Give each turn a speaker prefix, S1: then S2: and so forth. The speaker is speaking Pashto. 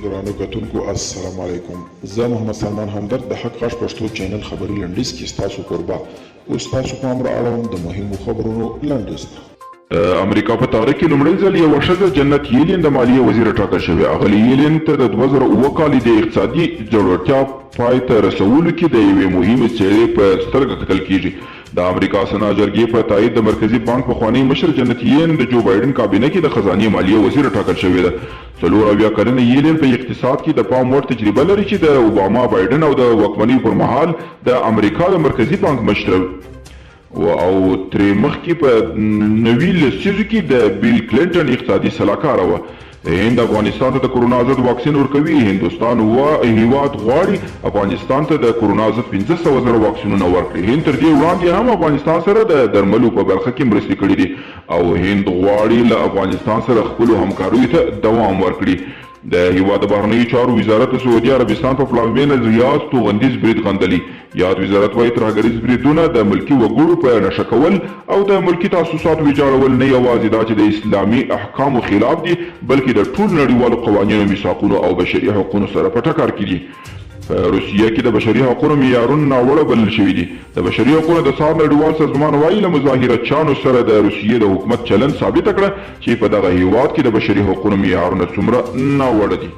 S1: ګرانو کتونکو السلام علیکم، زه محمد سلمان همدرد د حق غږ پښتو چینل خبري لنډیز کې ستاسو کوربه. اوس ستاسو پام را اړوم د مهمو خبرونو لنډیز ته.
S2: د امریکا په تاریخ کې لومړی ځل یوه ښځه جنت یلین د مالیې وزیره ټاکل شوې. اغلې یلین ته د 2007 کال د اقتصادي ځوړتیا پای ته رسولو کې د یوې مهمې څېرې په سترګه کتل کېږي. د امریکا سنا جرګې په تایید د مرکزي بانک پخوانۍ مشر جنت یلین د جو بایډن کابینه کې د خزانې مالیې وزیره ټاکل شوې ده. 74 کلنه یلین په اقتصاد کې د پام وړ تجربه لري چې د اوباما، بایډن او د واکمنیو پر مهال د امریکا د مرکزي بانک مشره وه او ترې مخکې په 90 لسیزو کې د بیل کلنټن اقتصادي سلاکاره وه. هند افغانستان ته د کرونا ضد واکسین ورکوي. هندوستان هیواد غواړي افغانستان ته د کرونا ضد 500 زره واکسینونه ورکړي. هند تر دې وړاندې هم افغانستان سره د درملو په برخه کې مرستې کړې دي او هند غواړي له افغانستان سره خپلو همکاریو ته دوام ورکړي. د هیواد د بهرنیو چارو وزارت د سعودي عربستان په پلازمېنه ریاض توغندیز برید غندلی. یاد وزارت وایي، ترهګریز بریدونه، د ملکي وګړو په نښه کول او د ملکي تاسیساتو ویجاړول نه یوازې دا چې د اسلامي احکامو خلاف دي، بلکې د ټولو نړیوالو قوانینو، میثاقونو او بشري حقونو سره په ټکر کې دي. په روسیه کې د بشري حقونو معیارونه ناوړه بلل شوي دي. د بشري حقونو د څار نړیوال سازمان وايي، له مظاهره چیانو سره د روسیې د حکومت چلند ثابته کړه چې په دغه هیواد کې د بشري حقونو معیارونه څومره ناوړه دي.